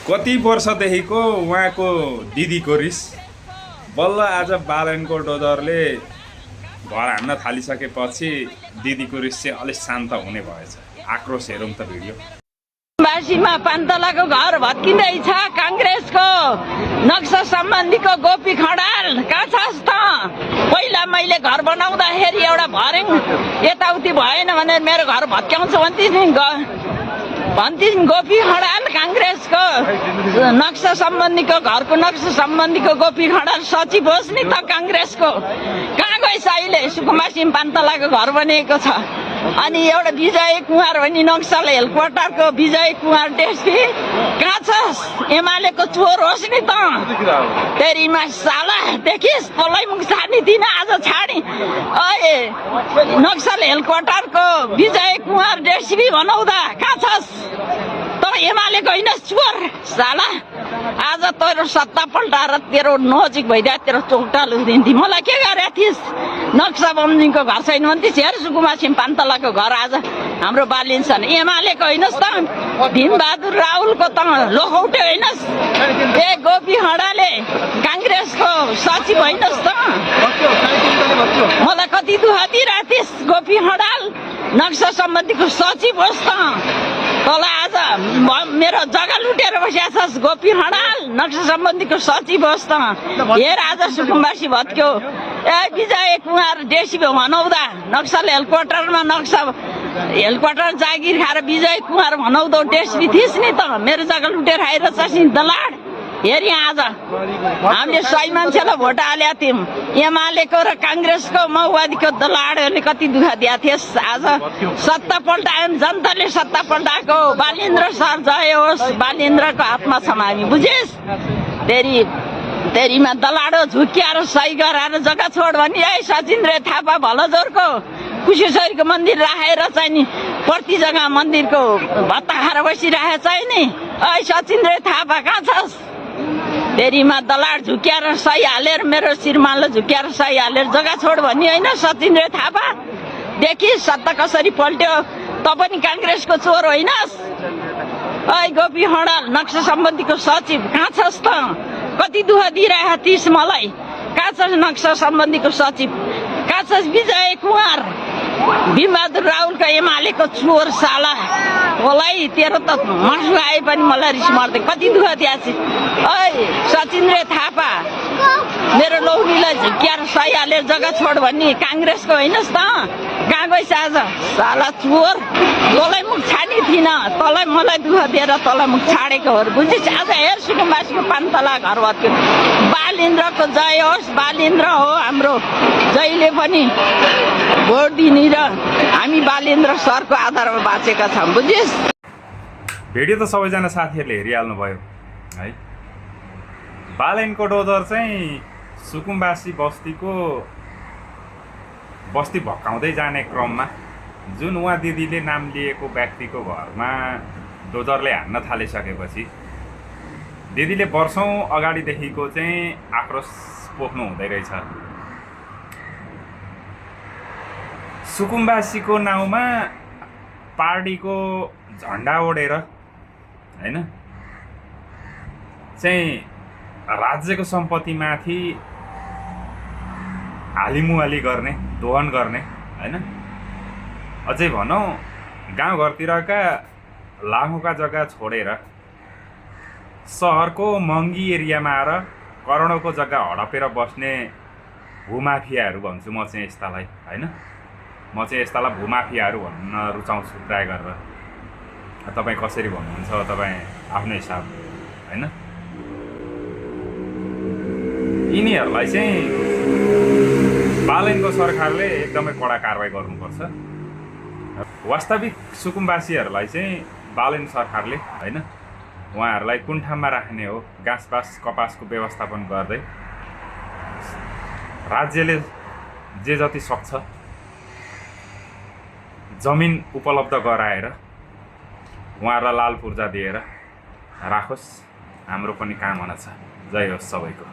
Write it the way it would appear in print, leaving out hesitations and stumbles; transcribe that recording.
कति वर्षदेखिको उहाँको दिदीको रिस बल्ल आज बालनको डोजरले घर हान्न थालिसकेपछि दिदीको रिस चाहिँ अलिक शान्त हुने भएछ। आक्रोश हेरौँ त भिडियो। बासीमा पान्तलाको घर भत्किँदैछ। काङ्ग्रेसको नक्सा सम्बन्धीको गोपी खडाल कहाँ छस् त? पहिला मैले घर बनाउँदाखेरि एउटा भर्याङ यताउति भएन भनेर मेरो घर भत्काउँछु भन्थिन् गोपी खडाल काङ्ग्रेसको नक्सा सम्बन्धीको घरको नक्सा सम्बन्धीको गोपी खडाल सचिव होस् नि त काङ्ग्रेसको। कहाँ गएछ अहिले? सुकुम्बासी पान्तलाको घर बनिएको छ। अनि एउटा विजय कुमार भन्ने नक्सल हेडक्वार्टरको विजय कुमार डेस्की कहाँ छस्? एमालेको चोर होस् नि त। तेरीमा साला देखिस् तँलाई मुख छाड्ने दिन आज छाडी। नक्सल हेडक्वार्टरको विजय कुमार डेस्की भनाउँदा कहाँ छस्? त एमालेको होइन चोर साला। आज तेरो सत्ता पल्टाएर तेरो नजिक भइदिए तेरो चौटालु दिन्थी। मलाई के गरेका थिइस्? नक्सा बमनीको घर छैन भन्थिस्। हेर सुकुमासी पान्तलाको घर आज हाम्रो बालिन्छ। एमालेको होइनस् त? भीमबहादुर राहुलको त लोखौटे होइनस्? ए गोपी खडाले काङ्ग्रेसको सचिव होइनस् त? मलाई कति दुःख दिइरहेको थिइस् गोपी खडाल? नक्सा सम्बन्धीको सचिव होस् त? तँलाई आज मेरो जग्गा लुटेर बसेका छस् गोपी खडाल। नक्सा सम्बन्धीको सचिव होस् त? हेर आज सुकुम्बासी भत्क्यो। ए विजय कुमार डेसी भनाउँदा नक्सल हेडक्वार्टरमा नक्सा हेडक्वार्टर जागिर खाएर विजय कुमार भनाउँदो डेसी थिइस् नि त? मेरो जग्गा लुटेर आएर छस् नि दलाड। हेर यहाँ आज हामीले सही मान्छेलाई भोट हालेका थियौँ। एमालेको र काङ्ग्रेसको माओवादीको दलाडहरूले कति दुःख दिएको थिएस्। आज सत्ता पल्टायो जनताले सत्ता पल्टाएको। बालेन्द्र सर जय होस्। बालेन्द्रको हातमा छौँ हामी बुझिस्? तेरीमा दलाडो झुक्क्याएर सही गराएर जग्गा छोड भन्ने। है सचिन्द्र थापा भलजोरको कुशेश्वरीको मन्दिर राखेर चाहिँ नि प्रति जग्गा मन्दिरको भत्ता खाएर बसिरहेको चाहिँ नि। ऐ सचिन्द्र थापा कहाँ छस्? तेरीमा दलाड झुक्क्याएर सही हालेर मेरो श्रीमानले झुक्क्याएर सही हालेर जग्गा छोड भन्ने होइन सचिन्द्र थापा? देखिस् सत्ता कसरी पल्ट्यो? त पनि काङ्ग्रेसको चोर होइनस्? ऐ गोपी खडाल नक्सा सम्बन्धीको सचिव कहाँ छस् त? कति दुःख दिइरहेका थिइस् मलाई? कहाँ छस् नक्सा सम्बन्धीको सचिव? कहाँ छस् विजय कुमार? भीमबहादुर राहुलको एमालेको चोर साला। मलाई तेरो त मासु आए पनि मलाई रिस मार्दै कति दुःख दिएछ। ऐ सचिन्द्र थापा मेरो लौरीलाई झुक्क्याएर सही हालेर जग्गा छोड भन्ने काङ्ग्रेसको होइनस् त? कहाँ गइस आज साला चोर? तँलाई मुख छाड्ने थिइनँ। तँलाई मलाई दुःख दिएर तँलाई मुख छाडेको हो बुझिस्? आज हेर सुकुम्बासीको पान्तला घर भत्क्यो। बालेन्द्रको जय होस्। बालेन्द्र हो हाम्रो जहिले पनि भोट दिने र हामी बालेन्द्र सरको आधारमा बाँचेका छौँ बुझिस्? भिडियो त सबैजना साथीहरूले हेरिहाल्नु भयो है। बालेनको डोजर चाहिँ सुकुम्बासी बस्ती भत्काउँदै जाने क्रममा जुन उहाँ दिदीले नाम लिएको व्यक्तिको घरमा डोजरले हान्न थालिसकेपछि दिदीले वर्षौँ अगाडिदेखिको चाहिँ आक्रोश पोख्नु हुँदै रहेछ। सुकुम्बासीको नाउँमा पार्टीको झन्डा ओढेर हैन चाहिँ राज्यको सम्पत्तिमाथि हालिमुहाली गर्ने दोहन गर्ने हैन अझै भनौँ गाउँघरतिरका लाखौँका जग्गा छोडेर सहरको महँगी एरियामा आएर करोडौँको जग्गा हडपेर बस्ने भूमाफियाहरू भन्छु म चाहिँ यस्तालाई हैन। म चाहिँ यस्तालाई भूमाफियाहरू भन्न रुचाउँछु प्राय गरेर। तपाईँ कसरी भन्नुहुन्छ तपाईँ आफ्नो हिसाब हैन। यिनीहरूलाई चाहिँ बालेनको सरकारले एकदमै कडा कारबाही गर्नुपर्छ। वास्तविक सुकुम्बासीहरूलाई चाहिँ बालेन सरकारले हैन उहाँहरूलाई कुन ठाउँमा राख्ने हो घाँसपास कपासको व्यवस्थापन गर्दै राज्यले जे जति सक्छ जमिन उपलब्ध गराएर उहाँहरूलाई लाल पूर्जा दिएर राखोस्। हाम्रो पनि कामना छ। जय होस् सबैको।